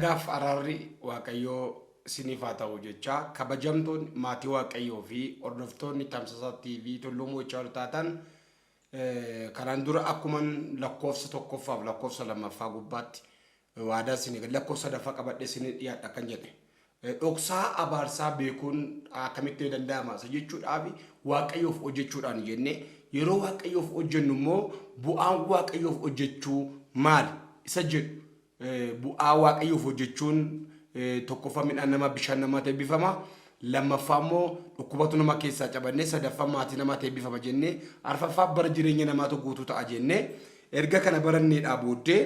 Nagaaf araarri Waaqayyoo isiniif haa ta'u jechaa kabajamtoonni maatii Waaqayyoo fi hordoftoonni Tamsasa TV Tulluu Mo'ichaa ol taatan kanaan dura akkuman lakkoofsa tokkoffaaf lakkoofsa lammaffaa gubbaatti waadaa isinii gale lakkoofsa sadaffaa qabadhee isinii dhiyaadha kan jedhe dhoksaa abaarsaa beekuun akkamitti danda'ama isa jechuudhaaf Waaqayyoof hojjechuudhaan jenne. Yeroo Waaqayyoof hojjennu immoo bu'aan Waaqayyoof hojjechuu maali isa jedhu, bu'aa Waaqayyoof hojjechuun tokkoffaa midhaan namaa bishaan namaa ta'e eebbifama, lammaffaa immoo dhukkubatu nama keessaa cabannee, sadaffaa maatii namaa ta'e eebbifama jennee, arfaffaa bara jireenya namaatu guutuu ta'a jennee erga kana baranneedhaa booddee,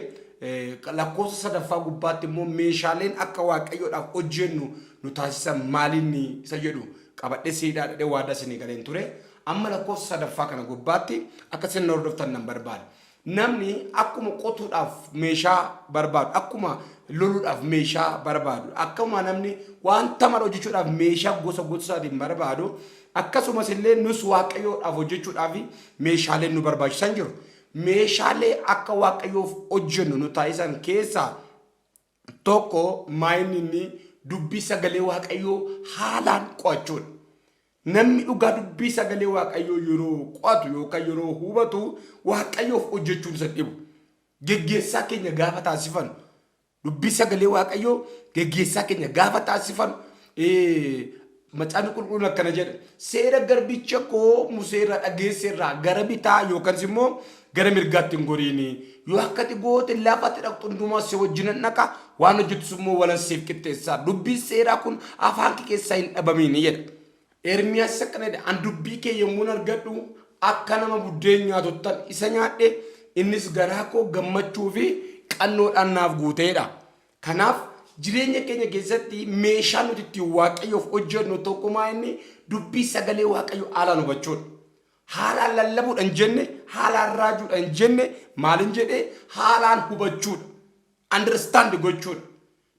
lakkoofsa sadaffaa gubbaatti immoo meeshaaleen akka Waaqayyoodhaaf hojjennu nu taasisan maalinni isa jedhu qabadhee isinii dhaadhadhee waadaa isinii galeen ture. Amma lakkoofsa sadaffaa kana gubbaatti akka isin na hordoftan nan barbaada. Namni akkuma qotuudhaaf meeshaa barbaadu, akkuma loluudhaaf meeshaa barbaadu, akkuma namni wanta mara hojjechuudhaaf meeshaa gosa gosa isaatiin barbaadu, akkasumas illee nus Waaqayyoodhaaf hojjechuudhaaf meeshaaleen nu barbaachisan jiru. Meeshaalee akka Waaqayyoof hojjennu nu taasisan keessaa tokko maayinni inni dubbii sagalee Waaqayyoo haalaan qo'achuudha. Namni dhugaa dubbii sagalee Waaqayyoo yeroo qo'atu yookaan yeroo hubatu Waaqayyoof hojjechuun isa dhibu. Geggeessaa keenya gaafa taasifannu, dubbii sagalee Waaqayyoo geggeessaa keenya gaafa taasifannu, Macaafni Qulqulluun akkana jedha: "Seera garbicha koo Musee irraa dhageesse irraa gara bitaa yookanis immoo gara mirgaatti hin goriini. Yoo akkati goote lafa ati dhaqxu hundumaa si wajjinan dhaqa, waan hojjettus immoo walan siif qixxeessa. Dubbiin seeraa kun afaan kee keessaa hin dhabamiini" jedha. Ermiyaas akkana jedha: "An dubbii kee yommuun argadhu akka nama buddeen nyaatuttan isa nyaadhe, innis garaa koo gammachuu fi qannoodhaan naaf guuteedha." Kanaaf jireenya keenya keessatti meeshaa nuti ittiin Waaqayyoof hojjennu tokkumaa inni dubbii sagalee Waaqayyoo haalaan hubachuudha. Haalaan lallabuudha hin jenne, haalaan raajuudha hin jenne, maalin jedhee? Haalaan hubachuudha. Understand gochuudha.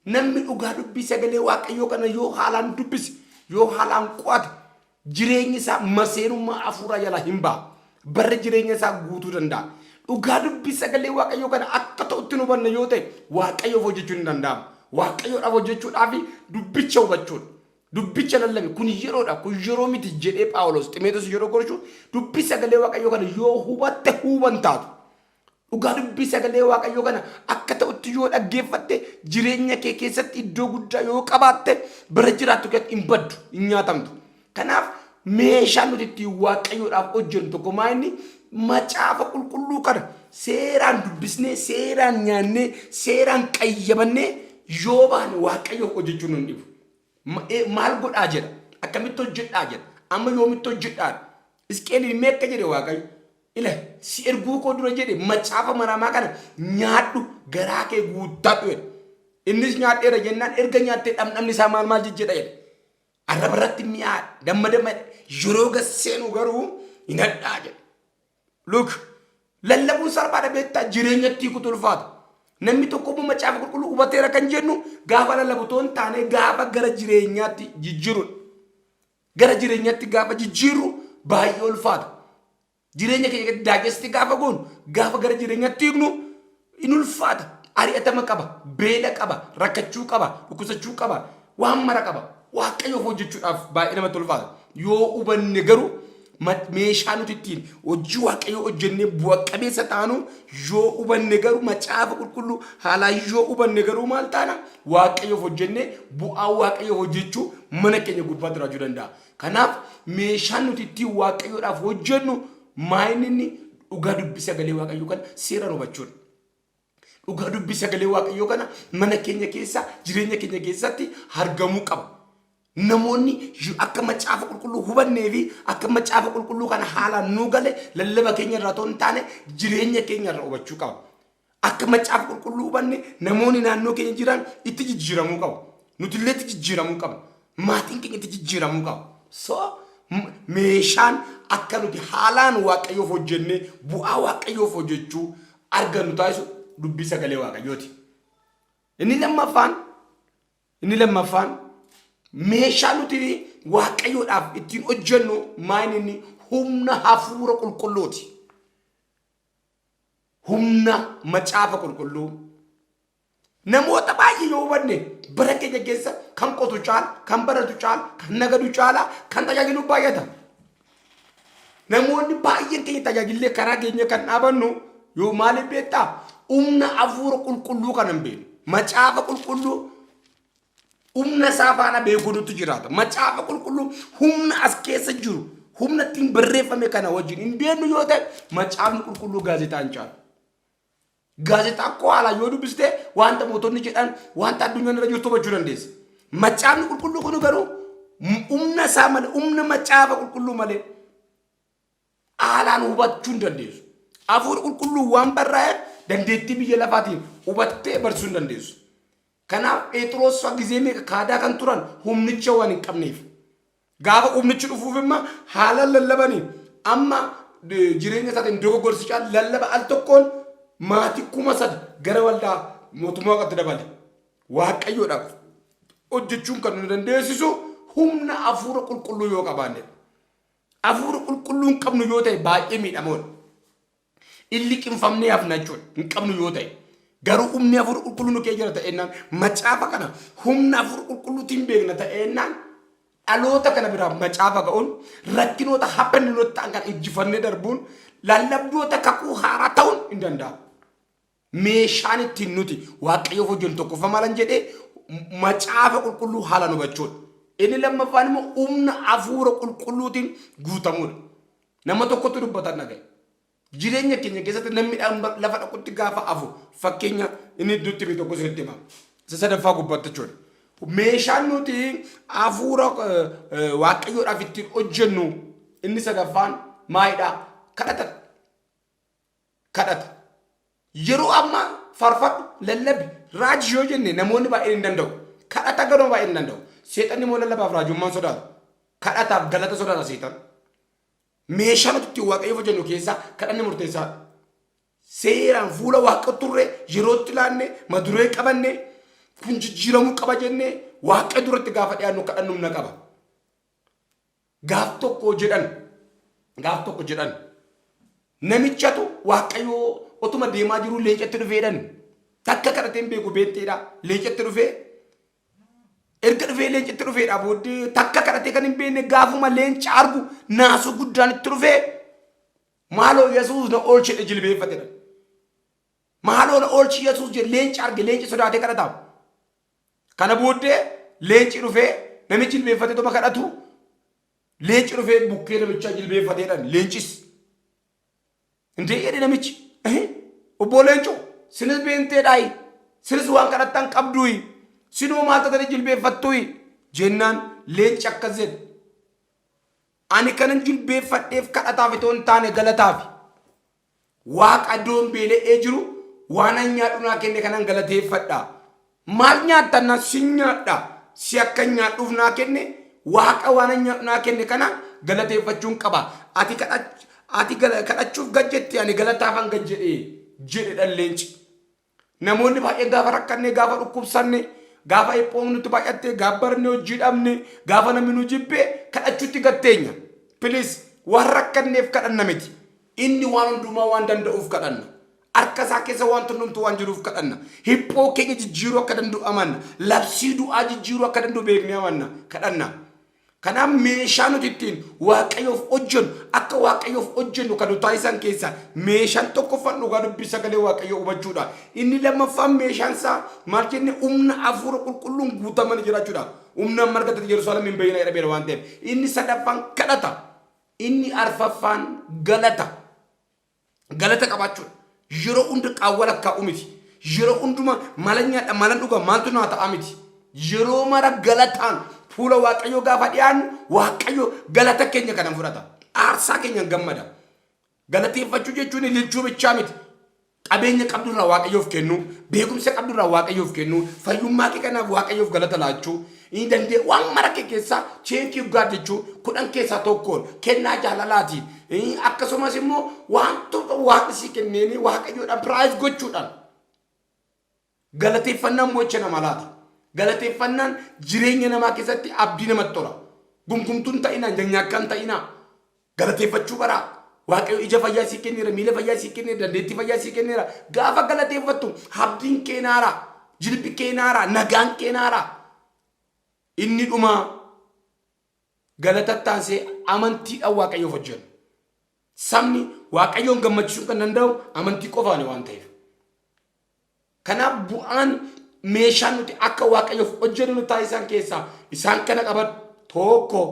Namni dhugaa dubbii sagalee Waaqayyoo kana yoo haalaan dubbise, yoo haalaan qo'ate, jireenyi isaa maseenummaa hafuuraa jalaa hin ba'a. Barri jireenya isaa guutuu danda'a. Dhugaa dubbii sagalee Waaqayyoo kana akka ta'utti hin hubanne yoo ta'e Waaqayyoof hojjechuun hin danda'amu. Waaqayyoodhaaf hojjechuudhaaf dubbicha hubachuudha. Dubbicha lallabi, kun yeroodha, kun yeroo miti jedhee Phaawulos Ximeetos yeroo gorsu, dubbii sagalee Waaqayyoo kana yoo hubatte huban taatu. Dhugaa dubbii sagalee Waaqayyoo kana akka ta'utti yoo dhaggeeffatte, jireenya kee keessatti iddoo guddaa yoo qabaatte, bara jiraattu keessatti hin baddu, hin nyaatamtu. Kanaaf meeshaan nuti ittiin Waaqayyoodhaaf hojjennu tokko maa inni macaafa qulqulluu kana seeraan dubbisnee, seeraan nyaannee, seeraan qayyabannee yoo baane Waaqayyoof hojjechuun nu hin dhibu. Maal godhaa jedha? Akkamitti hojjedhaa jedha? Amma yoomitti hojjedhaa? Isqeeliin mee akka jedhe Waaqayyo. "Ila si erguu koo dura," jedhe, "macaafa maramaa kana nyaadhu, garaa kee guuttadhu" jedhe. Innis nyaadheera jennaan, erga nyaattee dhamdhamni isaa maal maal jijjedha jedhe. Arraba irratti mi'aa damma damma yeroo gad seenu garuu hin hadhaa jedhe. Look, lallabuun salphaadha beektaa, jireenyatti hiikutu ulfaata. Namni tokko immoo macaafa qulqulluu hubateera kan jennu gaafa lallabu otoo hin taane gaafa gara jireenyaatti jijjiirudha. Gara jireenyaatti gaafa jijjiirru baay'ee ulfaata. Jireenya keenya keessatti digest gaafa goonu, gaafa gara jireenyaatti hiiknu in ulfaata. Ari'atama qaba, beela qaba, rakkachuu qaba, dhukkubsachuu qaba, waan mara qaba. Waaqayyoof hojjechuudhaaf baay'ee namatti ulfaata. Yoo hubanne garuu meeshaa nuti ittiin hojii Waaqayyoo hojjennee bu'a qabeessa taanu yoo hubanne garuu, macaafa qulqulluu haalaan yoo hubanne garuu maal taana? Waaqayyoof hojjennee bu'aa Waaqayyoof hojjechuu mana keenya gubbaatti jiraachuu danda'a. Kanaaf meeshaan nuti ittiin Waaqayyoodhaaf hojjennu maayinni inni dhugaa dubbii sagalee Waaqayyoo kana seeraan hubachuudha. Dhugaa dubbii sagalee Waaqayyoo kana mana keenya keessa, jireenya keenya keessatti argamuu qaba. Namoonni akka macaafa qulqulluu hubannee fi akka macaafa qulqulluu kana haalaan nuu gale lallaba keenya irraa otoo hin taane jireenya keenya irraa hubachuu qaba. Akka macaafa qulqulluu hubanne namoonni naannoo keenya jiran itti jijjiiramuu qabu. Nuti illee itti jijjiiramuu qabna. Maatiin keenya itti jijjiiramuu qaba. So meeshaan akka nuti haalaan Waaqayyoof hojjennee bu'aa Waaqayyoof hojjechuu argannu taasisu dubbii sagalee Waaqayyooti. Inni lammaffaan meeshaa nuti Waaqayyoodhaaf ittiin hojjennu maal inni humna hafuura qulqulluuti. Humna macaafa qulqulluu. Namoota baay'ee yoo hubanne bara keenya keessa kan qotu caala, kan baratu caala, kan nagadu caala, kan tajaajilu baay'ata. Namoonni baay'een keenya tajaajillee karaa keenya kan dhaabannu yoo maaliif beektaa? Humna hafuura qulqulluu kan hin beeknu. Macaafa qulqulluu humna isaa faana beekuu nutti jiraata. Macaafa qulqulluu humna as keessa jiru, humna ittiin barreeffame kana wajjin hin beeknu yoo ta'e macaafni qulqulluu gaazexaa hin caalu. Gaazexaa ko'aalaa yoo dubbiste wanta mootonni jedhan, wanta addunyaan irra jirtu hubachuu dandeessa. Macaafni qulqulluu kun garuu humna isaa malee, humna macaafa qulqulluu malee haalaan hubachuu hin dandeessu. Hafuura qulqulluu waan barraa'eef dandeettii biyya lafaatiin hubattee barsiisuu hin dandeessu. Kanaaf Phexros fa gizee meeqa kaadaa kan turan humnicha waan hin qabneef. Gaafa humnichi dhufuuf immoo haalaan lallabanii amma jireenya isaatiin dogoggorsi caalu lallaba al tokkoon maatii 3000 gara waldaa mootummaa waaqatti dabale. Waaqayyoodhaaf hojjechuun kan nu dandeessisu humna hafuura qulqulluu yoo qabaannedha. Hafuura qulqulluu hin qabnu yoo ta'e baay'ee miidhamoodha. In liqimfamnee hafna jechuudha. Hin qabnu yoo ta'e. Garuu humni hafuura qulqulluu nu keessa jira ta'ennaan macaafa kana humna hafuura qulqulluutiin beekna ta'ennaan dhaloota kana biraa macaafa ga'uun rakkinoota haphanni nutti ta'an kan injifannee darbuun lallabdoota kakuu haaraa ta'uun hin danda'amu. Meeshaan ittiin nuti Waaqayyoof hojjennu tokkoffaa maalan jedhee macaafa qulqulluu haalaan hubachuudha. Inni lammaffaan immoo humna hafuura qulqulluutiin guutamuudha. Nama tokkotu dubbatan dhagaye. Jireenya keenya keessatti namni lafa dhaqutti gaafa afu fakkeenya inni nutti hime tokko isinitti hima. Isa sadaffaa gubbaatti jechuudha. Meeshaan nuti hafuura Waaqayyoodhaaf ittiin hojjennu inni sadaffaan maalidha? Kadhata. Kadhata. Yeroo ammaa faarfadhu, lallabi, raaji yoo jenne namoonni baay'een hin danda'u. Kadhata garuu baay'een hin danda'u. Seexanni immoo lallabaaf raajummaan sodaata. Kadhataaf galata sodaata seexan. Meeshaa nuti ittiin Waaqayyoof hojjennu keessaa kadhanni murteessaadha. Seeraan fuula Waaqa turre yerootti laanne maduree qabanne kun jijjiiramuu qaba jennee Waaqa duratti gaafa dhiyaannu kadhannu humna qaba. Gaaf tokko jedhan gaaf tokko jedhan namichatu Waaqayyoo otuma deemaa jiruu leencatti dhufee jedhan takka kadhatee hin beeku beekteedha leencatti dhufee Erga dhufee leencitti dhufeedha booddee takka kadhatee kan hin beekne gaafuma leenca argu naasuu guddaan itti dhufee maaloo Yesuus na oolchi jedhee jilbeeffatedha. Maaloo na oolchi Yesuus jedhe leenca arge leenci sodaatee kadhata. Kana booddee leenci dhufee namichi jilbeeffatee tuma kadhatu leenci dhufee bukkee namichaa jilbeeffateedha leencis. Indee jedhe namichi. Obboo Leencoo, sinis beenteedhaayi. Sinis waan kadhattan qabduuyi. Sinoo maal tatanii jilbeeffattuuyi. Jennaan leenci akkas jedhe. Ani kanan jilbeeffadheef kadhataaf itoo hin taane galataafi. Waaqa iddoon beela'ee jiru waan an nyaadhu naa kenne kanan galateeffadha. Maal nyaattan na sin nyaadha. Si akka nyaadhuuf naa kenne waaqa waan an nyaadhu naa kenne kana galateeffachuun qaba. Ati ati kadhachuuf gad jette ani galataafan gad jedhe jedhe dhan leenci. Namoonni baay'een gaafa rakkanne, gaafa dhukkubsanne, gaafa dhiphoon nutti baay'atte, gaafa barnee hojii dhabne, gaafa namni nu jibbe kadhachuutti gad teenya. Please waan rakkanneef kadhanna miti. Inni waan hundumaa waan danda'uuf kadhanna. Harka isaa keessa wanti hundumtuu waan jiruuf kadhanna. Hiphoo keenya jijjiiruu akka danda'u amanna. Labsii du'aa jijjiiruu akka danda'u beeknee amanna. Kadhanna. Kanaaf meeshaa nuti ittiin Waaqayyoof hojjennu akka Waaqayyoof hojjennu kan nu taasisan keessaa meeshaan tokkoffaan dhugaa dubbii sagalee Waaqayyoo hubachuudha. Inni lammaffaan meeshaan isaa maal jenne humna hafuura qulqulluun guutamanii jiraachuudha. Humna amma argatanii Yerusaalem hin bahinaa jedhameera waan ta'eef. Inni sadaffaan kadhata. Inni arfaffaan galata. Galata qabaachuudha. Yeroo hunda qaawwa lakkaa'u miti. Yeroo hunduma malan nyaadha malan dhuga maaltu naa ta'a miti. Yeroo mara galataan fuula Waaqayyoo gaafa dhiyaannu Waaqayyo galata keenya kana fudhata. Aarsaa keenyaan gammada. Galateeffachuu jechuun ililchuu bichaa miti. Qabeenya qabdurraa Waaqayyoof kennuu, beekumsa qabdurraa Waaqayyoof kennuu, fayyummaa kee kanaaf Waaqayyoof galata laachuu, inni dandee waan mara kee keessaa thank you God jechuu 10 keessaa tokkoon kennaa jaalalaatiin akkasumas immoo wantoota waaqni sii kenneeni Waaqayyoodhaan praise gochuudhaan galateeffannaan mo'icha nama laata. Galateeffannaan jireenya namaa keessatti abdii namatti tola. Gumgumtuun ta'inaa, nyaanyaakkaan ta'inaa. Galateeffachuu baraa. Waaqayyo ija fayyaa sii kenneera, miila fayyaa sii kenneera, dandeettii fayyaa sii kenneera. Gaafa galateeffattu abdiin kee naara. Jilbi kee naaraa. Nagaan kee naaraa. Inni dhumaa galatatti aansee amantiidhaan Waaqayyoof hojjennu. Sabni Waaqayyoon gammachiisuu kan danda'u amantii qofaani waan ta'eef. Kanaaf bu'aan meeshaan nuti akka Waaqayyoof hojjennu nu taasisan keessaa isaan kana qabadhu. Tokko,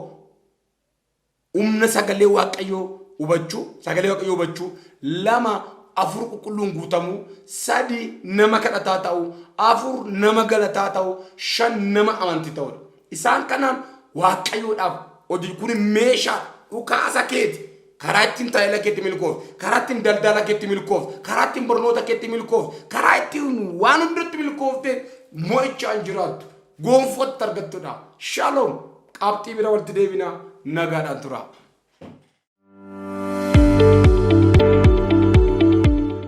humna sagalee Waaqayyoo hubachuu, sagalee Waaqayyoo hubachuu. 2, Hafuura Qulqulluun guutamuu. 3, nama kadhataa ta'uu. 4, nama galataa ta'uu. 5, nama amantii ta'uudha. Isaan kanaan Waaqayyoodhaaf hojii kun meeshaa dhukaasa keeti. Karaa ittiin tajaajila keetti milkooftu, karaa ittiin daldala keetti milkooftu, karaa ittiin barnoota keetti milkooftu, karaa ittiin waan hundatti milkoofte mo'ichaan jiraattu, gonfootti argattudha. Shalom! Qabxii bira walitti deebina, nagaadhaan tura.